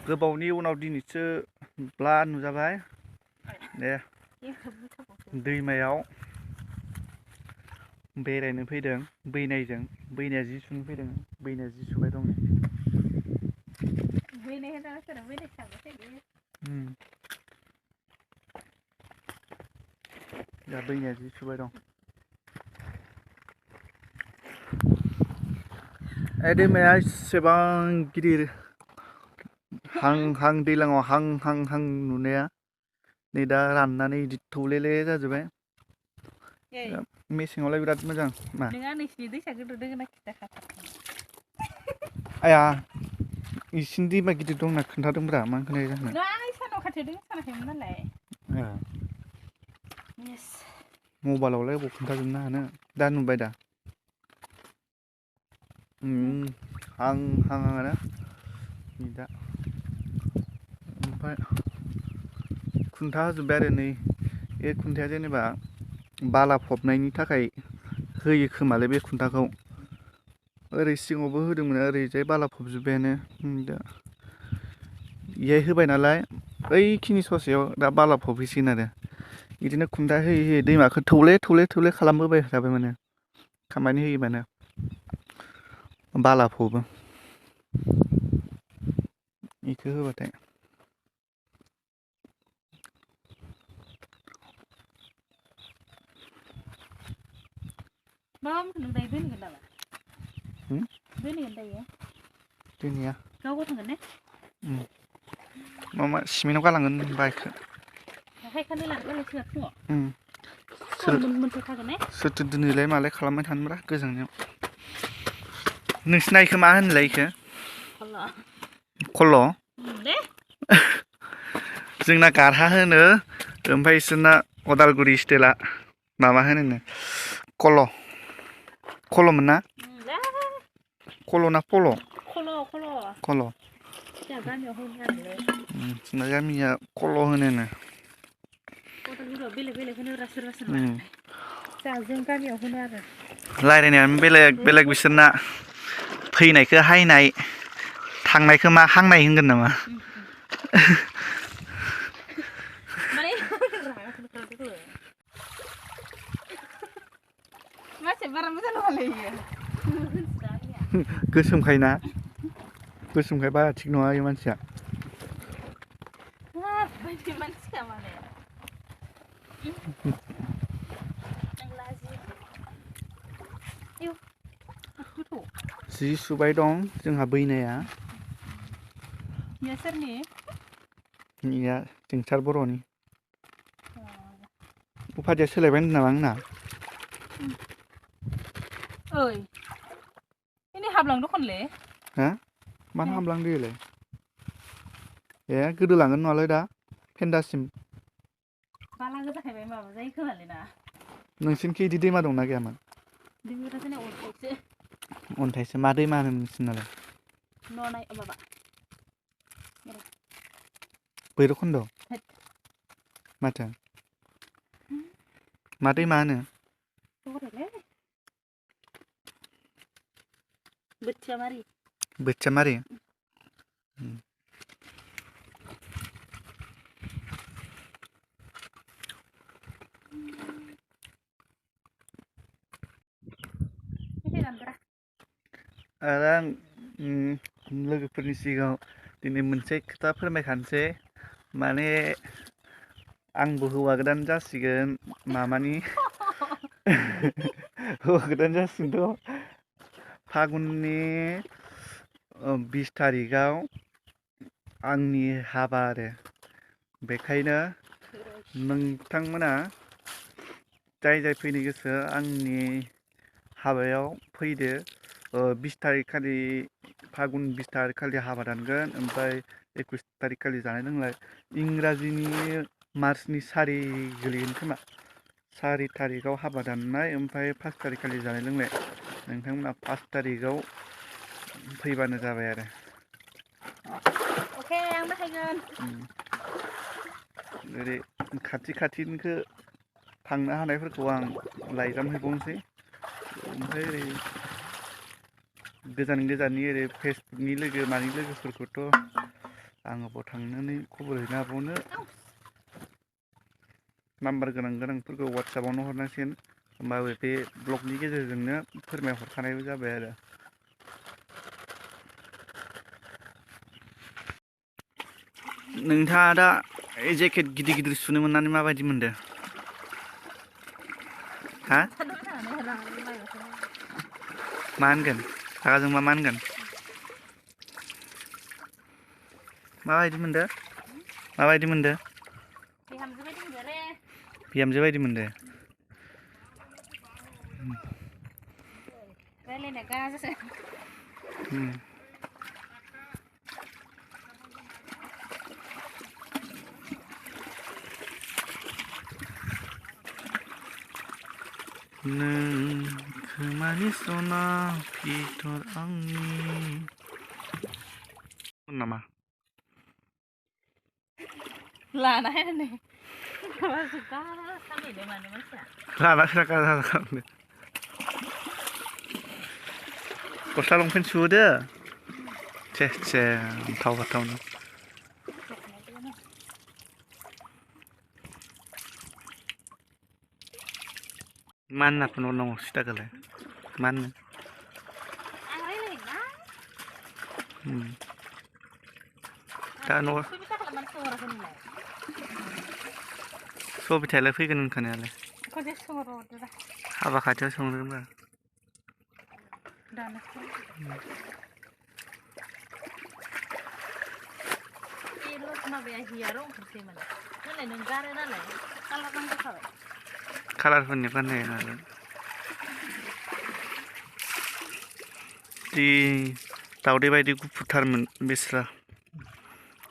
गोबावनि उनाव दिनैसो ब्ला नुजाबाय दे दैमायाव बेरायनो फैदों बैनाया जि सुनो फैदों बैनाया जि सुबाय दं दा बैनाया जि सुबाय दं दैमाया एसेबां गिदिर हां दैज्लाङाव हां नुनाया नै दा राननानै इदि थौलेले जाजोब्बाय मेसेङावलाय बिराद मोजां मा आया इसिनि दैमा गिदिर दं होनना खोन्थादोंब्रा मानो खोनाया जाखो मबाइलावलाय अबाव खोन्थाजोबनो हानो दा नुबाय दा हांआनो दा ओमफ्राय खुन्था होजोब्बाय आरो नै बे खुन्थाया जेनेबा बाला फबनायनि थाखाय होयो खोमालै बे खुन्थाखौ ओरै सिगाङावबो होदोंमोन ओरैजाय बाला फबजोब्बायानो दा इहाय होबाय नालाय बैखिनि ससेयाव दा बाला फबहैसिगोन आरो बिदिनो खुन्था होयै दैमाखौ थौले खालामबोबाय थाबाय माने खामानि होयोबानो बाला फबो इखो होबाथाय दोनहैया मा सिमेन्टआव गालांगोन बाइकखौ सोरथो दोनैलाय मालाय खालामबाय थानोब्रा गोजांनायाव नोंसिना इखो मा होनोलाय इखो खल्ल' जोंना गारहा होनो ओमफ्राय इसोरना अदालगुरि स्टाइला माबा होनो खल्ल'मोन ना खल्ल' ना पल' खल्ल' जोंना गामिया खल्ल' होनो रायलायनायानो बेलेग बिसोरना फैनायखौ हायनाय थांनायखौ मा हांनाय होनगोन नामा गोसोमखायना गोसोमखाय बारा थिग नङा बे मानसिया जि सुबाय दं जोंहा बैनाया जोंसार बर'नि उफादिया सोलायबाय होनदों नामा आंना हा मानो हाबलांदो इलाय गोदोलांगोन नङालै दा फेन्दासिम नोंसिनिखि इदि दैमा दंना गैयामोन अन्थाइसो मा दैमा होनो नोंसिनालाय भैरबखुन्द माथो मा दैमा होनो बोथियामारि आरो आं लोगोफोरनि सिगाङाव दिनै मोनसे खोथा फोरमायखानोसै माने आंबो हौवा गोदान जासिगोन मामानि हौवा गोदान जासिगोनथ' फागुननि 20 तारिखआव आंनि हाबा आरो बेखायनो नोंथांमोना जाय फैनो गोसो आंनि हाबायाव फैदो 20 तारिख खालि फागुन 20 तारिख खालि हाबा दानगोन ओमफ्राय 21 तारिख खालि जानाय लोंनाय इंराजिनि मार्चनि 4 गोलैगोन खोमा 4 तारिखआव हाबा दाननाय ओमफ्राय 5 तारिख खालि जानाय लोंनाय नोंथांमोना 5 तारिखआव फैबानो जाबाय आरो अके आं बाहायगोन ओरै खाथिनिखौ थांनो हानायफोरखौ आं लाइजाम हैबावनोसै ओमफ्राय ओरै गोजान गोजाननि ओरै फेसबुकनि लोगो मानि लोगोफोरखौथ' आङो बाव थांनानै खबर हैनो हाबावनो नाम्बार गोनां गोनांफोरखौ वाट्सएपावनो हरनांसिगोन होमबाबो बे ब्लगनि गेजेरजोंनो फोरमायहरखानायबो जाबाय आरो नोंथाङा दा जेकेट गिदिर गिदिर सुनो मोननानै माबायदि मोनदों हा मा होनगोन रागा जोंबा मा होनगोन माबायदि मोनदो माबायदि मोनदो बिहामजो बायदि मोनदो रायलायनाया गाज्रिसो नों खोमानि सना फिथर आंनि नामा लाना हायनानै माबासो सालायदों माने मानसिया लाना खालामदो गस्ला लंपेन्ट सुहोदो छे थाव बाथावनो मा होनना फन हरनांगौ सिथाखौलाय मा होनो दा न' सबितायालाय फैगोन होनखानायालाय हाबा खाथियाव सोंदोंब्रा माबाया हिया रंखौसै माने नालाय नों गारो नालाय कालार नांजोबखाबाय कालारफोरनि गाननाय नालाय जि दावदै बायदि गुफुरथारमोन बिस्रा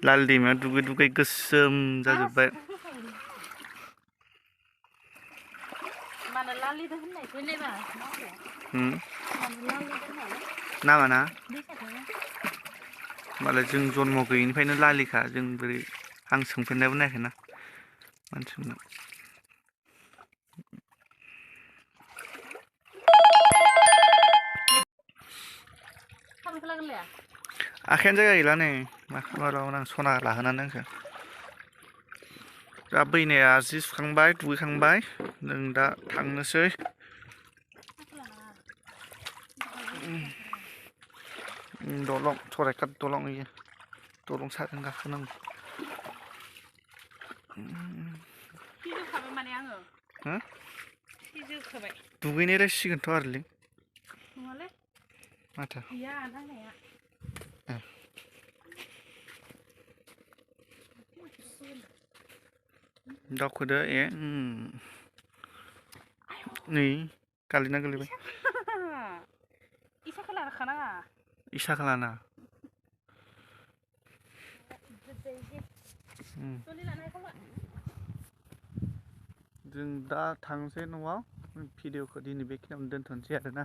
लाल दैमायाव दुगै दुगै गोसोम जाजोब्बाय मानो लालिदो होननायसो नायबा नामा ना मालाय जों जन्म गैयिनिफ्रायनो लालिखा जों बोरै आं सोंफेरनायबो नायाखैना मानसिफोरनाव आखायानो जायगा गैला नै मा खालामबावनो आं सना लाहोनानै आंखौ दा बैनाया जि सुखांबाय दुगैखांबाय जों दा थांनोसै दलं सराइकाट दलं इयो दलं साजों गाखोनांगौ सिजोबखाबाय माने आङो हो सिजोबखाबाय दुगैनायरायसिगोनथ' आरोलै नङालै माथो गैया नांनाया दावखोदो नै गालिना गोलैबाय इसाखौ लाना खानाङा इसाखौ लाना जों दा थांसै न'आव भिडिअखौ दिनै बेखिनियावनो दोनथ'नोसै आरोना